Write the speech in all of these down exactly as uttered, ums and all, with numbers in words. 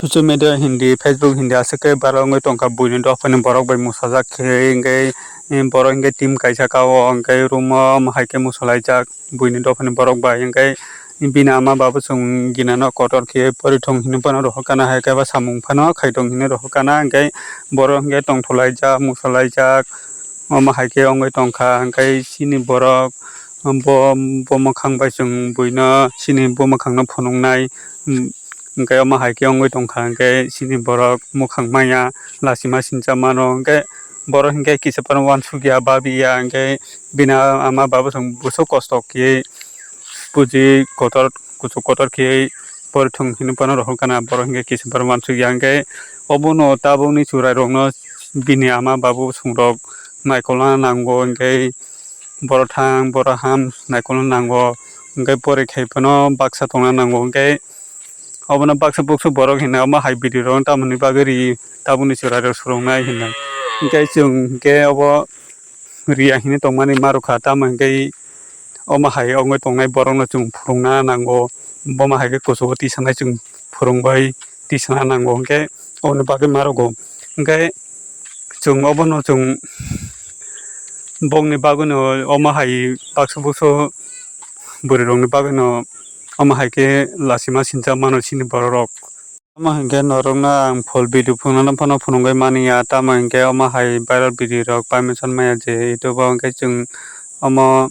Social media hindi, Facebook hindi aswk khe viral wngwi tongkha, buini dophani borok bai musajak khe, hwnkhe, eh, borok hwnkhe team kaisa ka o, hwnkhe room o omo hai khe musalaijak, buini dophani borok bai, hwnkhe bini ama babu chwng ginano kotor khe porithung hinwi phano rohor kana, hai khe ba samung phano khaithung hinwi rohor kana, hwnkhe borok hwnkhe tongtholaijak, musalaijak, omo hai khe wngwi tongkha, hwnkhe chini borok bo, bo mwkhang bai chwng buino chini bo mwkhangno phunuknai. Hwnkhe omo hai khe wngwi tongkha, hwnkhe chini borok mwkhang manya, lachima sincha mano, hwnkhe borok hwnkhe kisa phano uansukya, babiya, hwnkhe bini ama babu chwng buso kosto khe buji kotor, kuchuk kotor khe porithung hinwi phano rohor kana, borok hwnkhe kisa phano uansukya, hwnkhe obono tabukni chwrairokno bini ama babu chwng rok naikolna nango, hwnkhe borok thang, borok ham naikolna nango, hwnkhe pore khai phano baksa tongna nango, hwnkhe obono baksa buksu borok hinwi omo hai video rok tamoni bagwi ri, tabukni chwrairok swrwngnai hinwi. Hwnkhe chwng hwnkhe obo riya hinwi tongmani ma rwkha, tamo hwnkhe omo hai wngwi tongnai borokno chwng phwrwngna nango, bomo hai khe kuchugo tisanai chwng phwrwngbai tisana nango, hwnkhe oboni bagwi ma rwgo. Hwnkhe chwng obono chwng bongni bagwino omo hai baksa buksu bwrwirokni bagwino omo hai khe lachima sincha mano chini bororok. Omo hinkhe norokno ang full video phunukna phano phunugwi mani ya, tamo hinkhe omo hai viral video rok permission maya je YouTube o, hinkhe chwng omo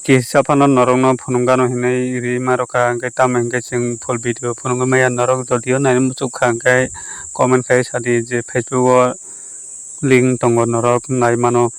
kisa phano norokno phunukgano hinwi ri ma rwkha, hinkhe tamo hinkhe chwng full video phunugwi maya. Norok jodio naina muchuk kha hinkhe comment khai sadi je Facebook o link tongo, norok nai mano.